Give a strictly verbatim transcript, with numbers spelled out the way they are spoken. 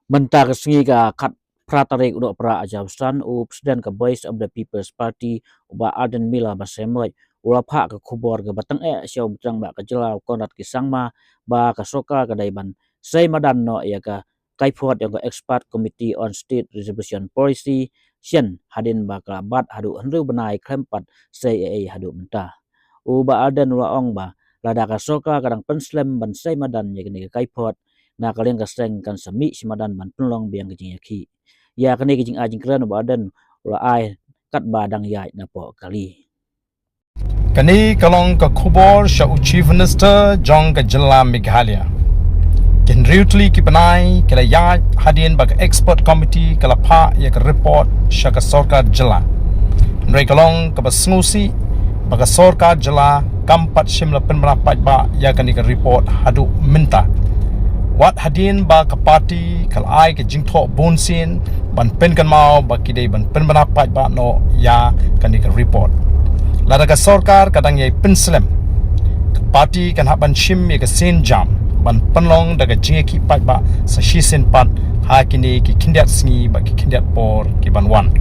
Mynta ka sngi ka khatphra tarik u Nohprah Ajaw San, u President ka Voice of the People's Party, u Bah Ardent Miller Basaiawmoit, u la phah ka khubor kaba tang eh sha u Myntri ba ka jylla u Conrad K Sangma, ba ka sorkar ka dei ban sei madan noh ïa ka kaiphod ïa ka Expert Committee on State Reservation Policy, shen hadien ba ka la bat haduh hynriew bnai khlem pat sei ei ei haduh mynta. U Bah Ardent u la ong ba lada ka sorkar ka dang pynslem ban sei madan ïa kane ka kaiphod, na ka liang ka seng kan sa mih shi madan ban pynlong biang ka jingïakhih. Ïa kane ka jingai jingkren u Bah Ardent u la ai katba dang ïaid napoh kali. Kane ka long ka khubor sha u Chief Minister jong ka jylla Meghalaya. Ki hynriew tylli ki bnai ki la ïaid hadien ba ka Expert Committee ka la phah ïa ka report sha ka sorkar jylla. Hynrei ka long kaba sngewsih ba ka sorkar jylla kam pat shym la pynbna paidbah ïa kane ka report haduh mynta. Wat hadien ba ka party ka la ai ka jingthoh bunsien ban pynkynmaw ba ki dei ban pynbna paidbah noh ïa kane ka report. Lada ka sorkar ka dang ïai pynslem, ka party kan hap ban shim ïa ka sienjam ban pynlong da ka jingïakhih paidbah sa shisien pat ha kine ki khyndiat sngi bad ki khyndiat por ki ban wan.